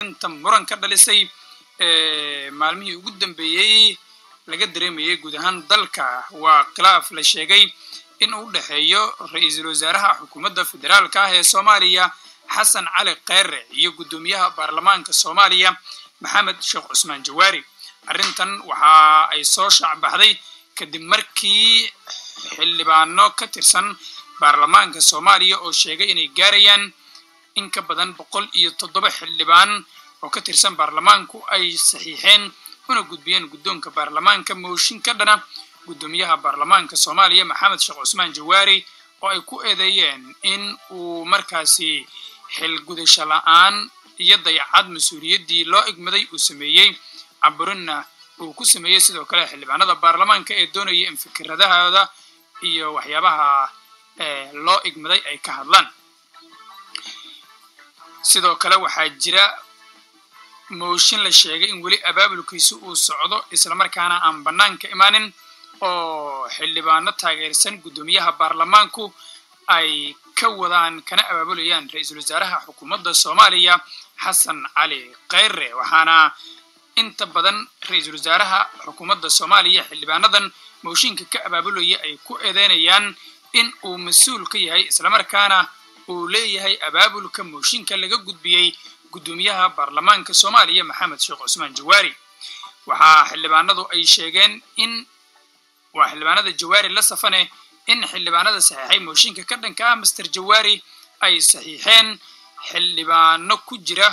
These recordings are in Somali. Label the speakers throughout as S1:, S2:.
S1: Arrinta muran ka dhalisay ee maalmihii ugu dambeeyey laga dareemayay guud ahaan dalka waa khilaaf la sheegay in uu dhexeeyo ra-iisul wasaaraha xukuumadda federaalka ah ee Soomaaliya Xasan Cali Kheyre iyo guddoomiyaha baarlamaanka Soomaaliya Maxamed Sheekh Cusmaan Jawaari. Arrintan waxa ay soo shaacbaxday kadib markii xildhibaano ka tirsan baarlamaanka Soomaaliya oo sheegay inay gaarayaan in ka badan 107 xildhibaan oo ka tirsan baarlamaanku ay saxiixeen una gudbiyeen guddoonka baarlamaanka mooshin ka dhana guddoomiyaha baarlamaanka Soomaaliya Maxamed Sheekh Cusmaan Jawaari, oo ay ku eedeeyeen in uu markaasi xilgudasho la-aan iyo dayacad mas-uuliyaddii loo igmaday uu sameeyey, caburinna uu ku sameeyey sidoo kale xildhibaanada baarlamaanka ee doonaya in fikradahooda iyo waxyaabaha loo igmaday ay ka hadlaan. Sidoo kale waxaa jira mooshin la sheegay in weli abaabulkiisu uu socdo islamarkaana aan bannaanka imaanin, oo xildhibaano taageersan guddoomiyaha baarlamaanku ay ka wadaan kana abaabulayaan ra-iisul wasaaraha xukuumadda Soomaaliya Xasan Cali Kheyre. Waxaana inta badan ra-iisul wasaaraha xukuumadda Soomaaliya xildhibaanadan mooshinka ka abaabulaya ay ku eedeynayaan in uu mas-uul ka yahay islamarkaana uu leeyahay abaabulka mooshinka laga gudbiyey guddoomiyaha baarlamaanka Soomaaliya Maxamed Sheekh Cusmaan Jawaari. Waxaa xildhibaanadu ay sheegeen in waa xildhibaanada Jawaari la safane in xildhibaanada saxiixay mooshinka ka dhanka ah Master Jawaari ay saxiixeen xildhibaano ku jira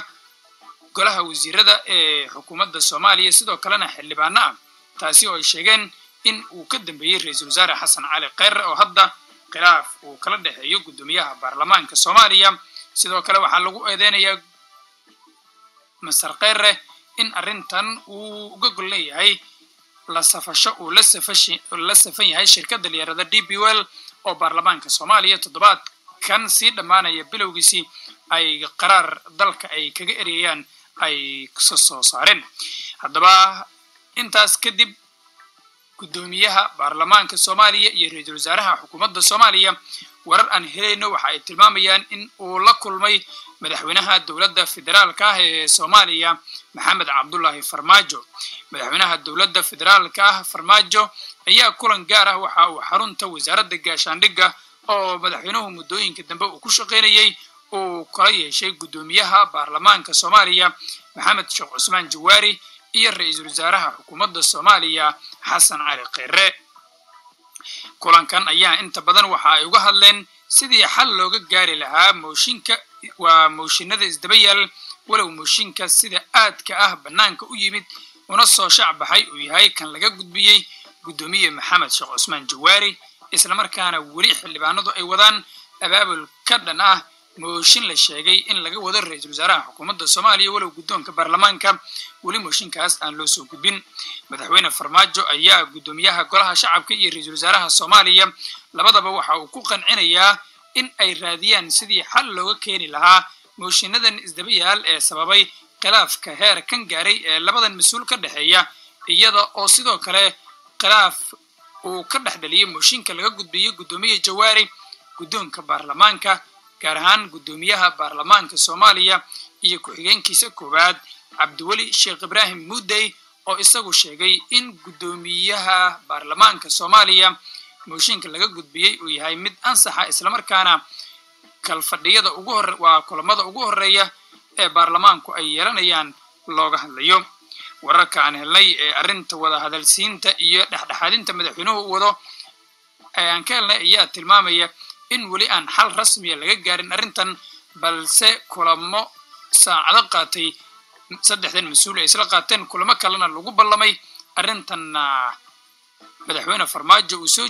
S1: golaha wasiirada ee xukuumadda Soomaaliya, sidoo kalena xildhibaano ah, taasi oo ay sheegeen in uu ka dambeeyey ra-iisul wasaare Xasan Cali Kheyre oo hadda khilaaf uu kala dhexeeyo guddoomiyaha baarlamaanka Soomaaliya. Sidoo kale waxaa lagu eedeynayaa Master Kheyre in arrintan uu uga gol leeyahay la safasho uu la safan yahay shirkadda liyaarada D B Well, oo baarlamaanka Soomaaliya toddobaadkan sii dhammaanaya bilowgiisii ay qaraar dalka ay kaga ereyayaan ay soo saareen. Haddaba intaas kadib guddoomiyaha baarlamaanka Soomaaliya iyo ra-iisul wasaaraha xukuumadda Soomaaliya warar aan helayno waxa ay tilmaamayaan in uu la kulmay madaxweynaha dowladda federaalka ah ee Soomaaliya Maxamed Cabdullaahi Farmaajo. Madaxweynaha dowladda federaalka ah Farmaajo ayaa kulan gaar ah waxa uu xarunta wasaaradda gaashaandhigga oo madaxweynuhu muddooyinka dambe uu ku shaqaynayey uu kala yeeshay guddoomiyaha baarlamaanka Soomaaliya Maxamed Sheekh Cusmaan Jawaari iyo ra-iisul wasaaraha xukuumadda Soomaaliya Xasan Cali Kheyre. Kulankan ayaa inta badan waxa ay uga hadleen sidii xal looga gaari lahaa mooshinka waa mooshinada isdaba yaal, walow mooshinka sida aadka ah bannaanka u yimid una soo shacbaxay uu yahay kan laga gudbiyey guddoomiye Maxamed Sheekh Cusmaan Jawaari, islamarkaana weli xildhibaanadu ay wadaan abaabul ka dhan ah mooshin la sheegay in laga wado ra-iisul wasaaraha xukuumadda Soomaaliya, walow guddoonka baarlamaanka weli mooshinkaas aan loo soo gudbin. Madaxweyne Farmaajo ayaa guddoomiyaha golaha shacabka iyo ra-iisul wasaaraha Soomaaliya labadaba waxa uu ku qancinayaa in ay raadiyaan sidii xal looga keeni lahaa mooshinnadan isdaba yaal ee sababay khilaafka heer kan gaaray ee labadan mas-uul ka dhexeeya, iyada oo sidoo kale khilaaf uu ka dhex dhaliyey mooshinka laga gudbiyey guddoomiye Jawaari guddoonka baarlamaanka, gaar ahaan guddoomiyaha baarlamaanka Soomaaliya iyo ku-xigeenkiisa koowaad Cabdiweli Sheekh Ibraahim Muudey, oo isagu sheegay in guddoomiyaha baarlamaanka Soomaaliya mooshinka laga gudbiyey uu yahay mid ansaxa, islamarkaana kalfadhiyada ugu hor waa kulamada ugu horreeya ee baarlamaanku ay yeelanayaan looga hadlayo. Wararka aan helnay ee arrinta wada hadalsiinta iyo dhexdhexaadinta madaxweynuhu u wado ee aan ka helnay ayaa tilmaamaya in weli aan xal rasmiya laga gaarin arrintan, balse kulamo saacado qaatay saddexdan mas-uul ay isla qaateen, kulamo kalena lagu ballamay arrintanna madaxweyne Farmaajo uu soo